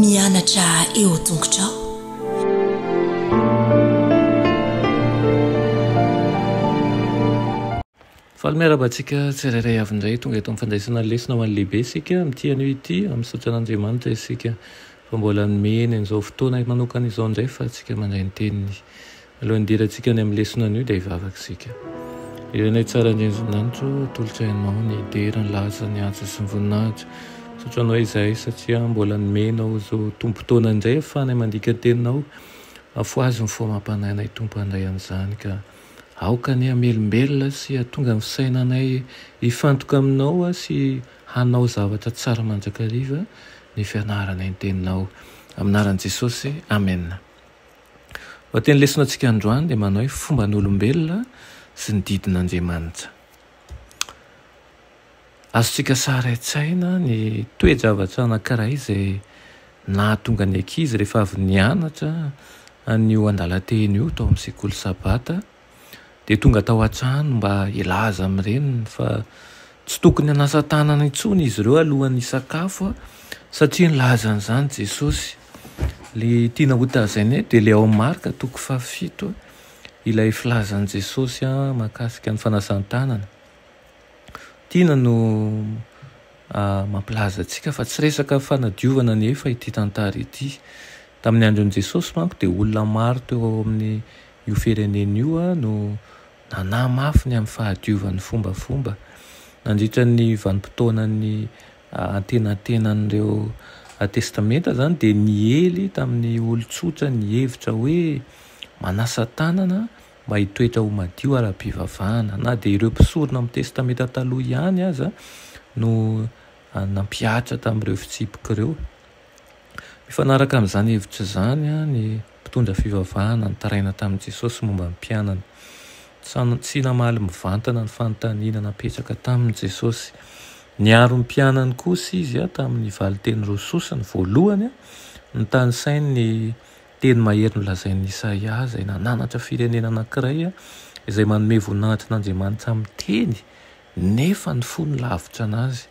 Mianatra eo tongotrao. Faly miarahaba antsika tsirairay avy indray tonga eto amin'ny fandraisana ny lesona ho an'ny lehibe isika amin'ity anio ity. Misaotra an'Andriamanitra isika fa mbola nomeny an'izao fotoana manokana izao indray fa antsika mandray ny teniny. Alohan'ny hidirantsika any amin'ny lesona anio dia hivavaka isika. Ry Rainay tsara indrindra any an-danitra ô, atolotray Anao ny dera, ny laza, ny haja sy ny voninahitra. Misaotra Anao izahay satria mbola nomenao izao tombon-taona indray ahafahanay mandika ny Teninao. Afohazo ny fo amam-panahinay Tompo handray an'izany ka aoka anie hamelombelona sy hahatonga ny fisainanay hifantoka Aminao sy hanao zavatra tsara mandrakariva ny fianaranay ny Teninao. Amin'ny anaran'i Jesosy, Amena. Lohateny lesona antsika androany dia manao hoe fomban'olombelona sy ny didin'Andriamanitra. Azontsika sary an-tsaina ny toe-javatra anankiray izay nahatonga ny ankizy rehefa avy nianatra an'io andalan-teny io tao amin'ny sekoly sabata dia tonga tao an-trano mba hilaza amin'ny reniny fa tsy tokony hanasa tanana intsony izy ireo alohan'ny hisakafo satria nilaza an'izany Jesosy. Ilay tiana hotazaina eto dia ilay ao Marka toko fahafito ilay filazan'i Jesosy mahakasika ny fanasan-tanana. Tiana no mampilaza antsika fa tsy resaka fanadiovana anefa ity tantara ity. Tamin'ny andron'i Jesosy manko dia olona maro teo amin'ny Io firenena io no nanahy mafy ny amin'ny fahadiovan'ny fombafomba. Nandritra ny vanim-potoanan'ny antenatenan'ireo Testamenta izany dia niely tamin'ny olon-tsotra ny hevitra hoe manasa tanana mba hitoetra ho madio ara-pivavahana. Na dia ireo mpisorona amin'ny Testamenta Taloha ihany aza no nampihatra tamin'ireo fitsipika ireo. Mifanaraka amin'izany hevitra izany ny mpitondra fivavahana nitaraina tamin'i Jesosy momba ny mpianany. Tsy namaly mivantana ny fanontaniana napetraka taminy Jesosy. Niaro ny mpianany kosa izy tamin'ny valin-teny roa sosona. Voalohany, notanisainy ny teny mahery nolazain'i Isaia izay nananatra firenena anankiray izay manome voninahitra an'Andriamanitra amin'ny teny nefa ny fony lavitra an'Azy.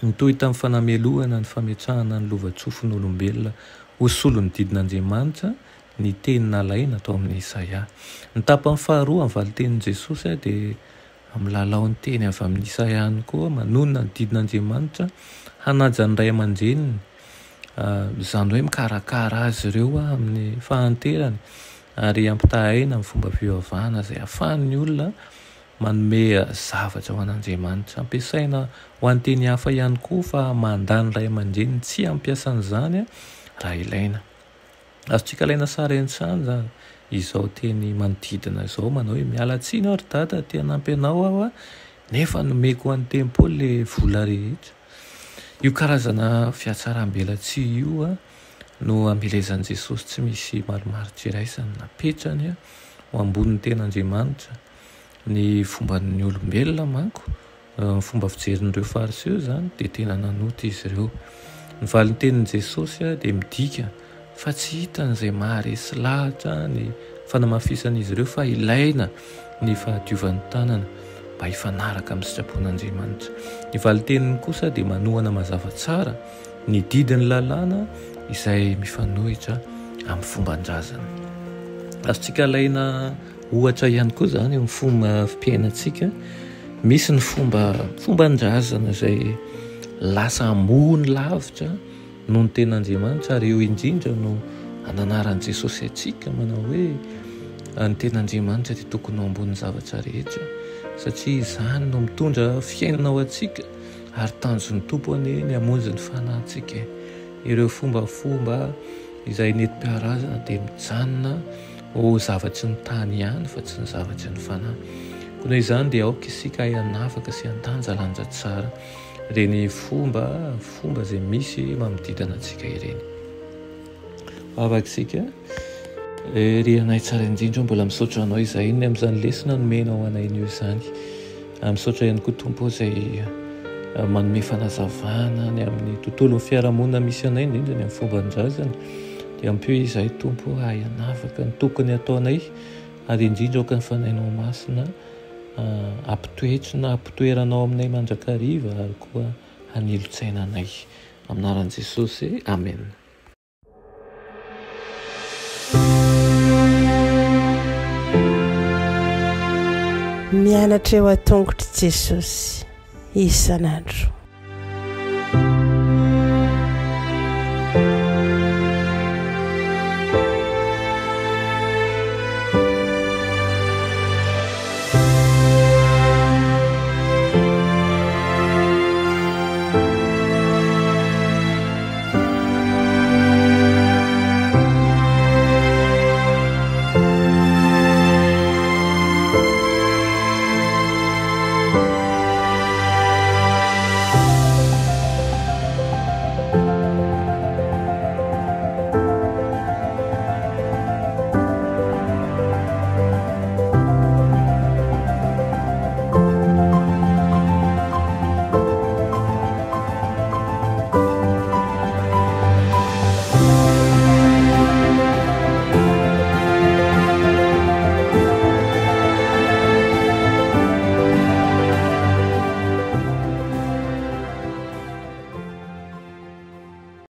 Nitohy tamin'ny fanamelohana ny fametrahana ny lova-tsofin'olombelona ho solon'ny didin'Andriamanitra ny teny nalaina tao amin'i Isaia. Ny tapany faharoa amin'ny valin-tenin'i Jesosy dia milalao ny teny avy amin'i Isaia ihany koa, manonona ny didin'Andriamanitra hanaja ny ray aman-dreniny, izany hoe mikarakara azy ireo amin'ny fahanterany ary ampitahaina amin'ny fomba fivavahana izay ahafahan'ny olona manome zavatra ho an'Andriamanitra. Ampiasaina ho an'ny teny hafa ihany koa fa mandà ny ray aman-dreniny tsy hampiasa an'izany raha ilaina. Azontsika alaina sary an-tsaina izany izao teny manodidina izao manao hoe miala tsiny aho ry dada te hanampy anao aho nefa nomeko ho an'ny tempoly le vola rehetra. Io karazana fihatsaram-belatsihy io no amelezan'i Jesosy tsy misy marimaritra iraisana, napetrany ho ambonin'ny ten'Andriamanitra. Ny fomban'ny olombelona manko, ny fomba fijerin'ireo Fariseo izany dia tena nanota izy ireo. Ny valintenin'i Jesosy dia midika fa tsy hitany izay maharesy lahatra ny fanamafisan'izy ireo fa ilaina ny fahadiovan'ny tanana mba hifanaraka amin'ny sitrapon'Andriamanitra. Ny valinteniny kosa dia manohana mazava tsara ny didin'ny lalàna izay mifanohitra amin'ny fomban-drazana. Azontsika alaina Ohatra ihany koa izany eo amin'ny fomba fiainantsika, misy ny fomba fomban-drazana izay lasa ambony lavitra noho ny tenin'Andriamanitra ary eo indrindra no ananaran'i Jesosy antsika manao hoe ny tenin'Andriamanitra dia tokony ho ambonin'ny zavatra rehetra satria izany no mitondra fiainana ho antsika ary tanjon'ny Tompo anie ny hamonjy ny fanahintsika e. Ireo fombafomba izay nentim-paharazana dia mijanona ho zavatry ny tany ihany fa tsy ny zavatry ny fanahy. Koa noho izany dia aoka isika hahay hanavaka sy handanjalanja tsara ireny fomba fomba izay misy manodidina antsika ireny. Vavaka isika. Ry Anay tsara indrindra, mbola misaotra Anao izahay ny amin'izany lesona nomenao anay anio izany. Misaotra ihany koa Tompo izay manome fanazavana ny amin'ny tontolon'ny fiarahamonina misy anay, indrindra ny amin'ny fomban-drazana. Dia ampio izahay Tompo hahay hanavaka ny tokony hataonay ary indrindra aoka ny Fanahinao Masina hampitoetra na hampitoeranao aminay mandrakariva ary koa hanilo-tsaina anay. Amin'ny anaran'i Jesosy, Amena. Mianatra eo an-tongotr'i Jesosy isan'andro.